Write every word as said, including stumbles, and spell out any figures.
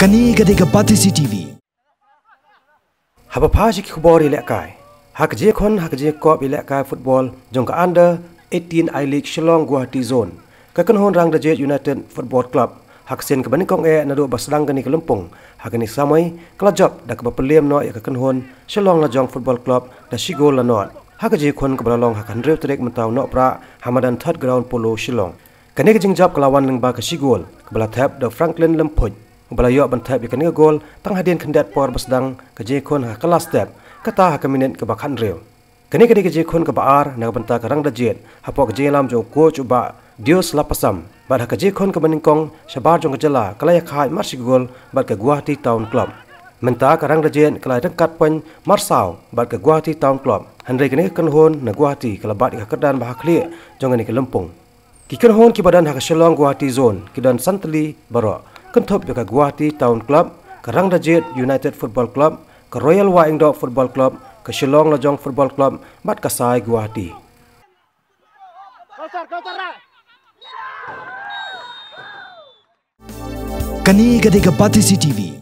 Kane ka dei ka Batesi T V. Haba pha sha ki khubor ïalehkai. Ha ka jingkhun, ha ka jingkop ïalehkai football jong ka Under eighteen I-League Shillong Guwahati Zone, ka kynhun Rangdajied United Football Club, ha ka sien kaba nyngkong eh naduh ba sdang kane ka lympung ha kane ka samoi, ka la jop da kaba pynlem noh ïa ka kynhun Shillong Lajong Football Club da shi gol la nod ha ka jingkhun kaba la long ha ka hynriew tarik mynta u Nohprah ha madan Third Ground Polo Shillong. Kane ka jingjop ka la wan lyngba ka shi gol kaba la thep da u Franklin Lymphuid, uba la ïoh ban thep ïa kane ka gol tang hadien khyndiat por ba sdang ka jingkhun ha ka last step, kata ha ka minit kaba khathynriew. Kane ka dei ka jingkhun kaba ar na ka bynta ka Rangdajied hapoh ka jingïalam jong u coach u Bah Dios Lapasam, bad ha ka jingkhun kaba nyngkong shabar jong ka jylla ka la ïakhaid mar shi gol bad ka Guwahati Town Club. Mynta ka Rangdajied ka la ryngkat point mar saw bad ka Guwahati Town Club, hynrei kane ka kynhun na Guwahati ka la bat ïa ka kyrdan ba ha khlieh jong kane ka lympung. Ki kynhun kiba don ha ka Shillong Guwahati Zone ki don san tylli baroh, kynthup ïa ka Guwahati Town Club, ka Rangdajied United Football Club, ka Royal Wahingdoh Football Club, ka Shillong Lajong Football Club bad ka Sai Guwahati. Kane ka dei ka Batesi T V.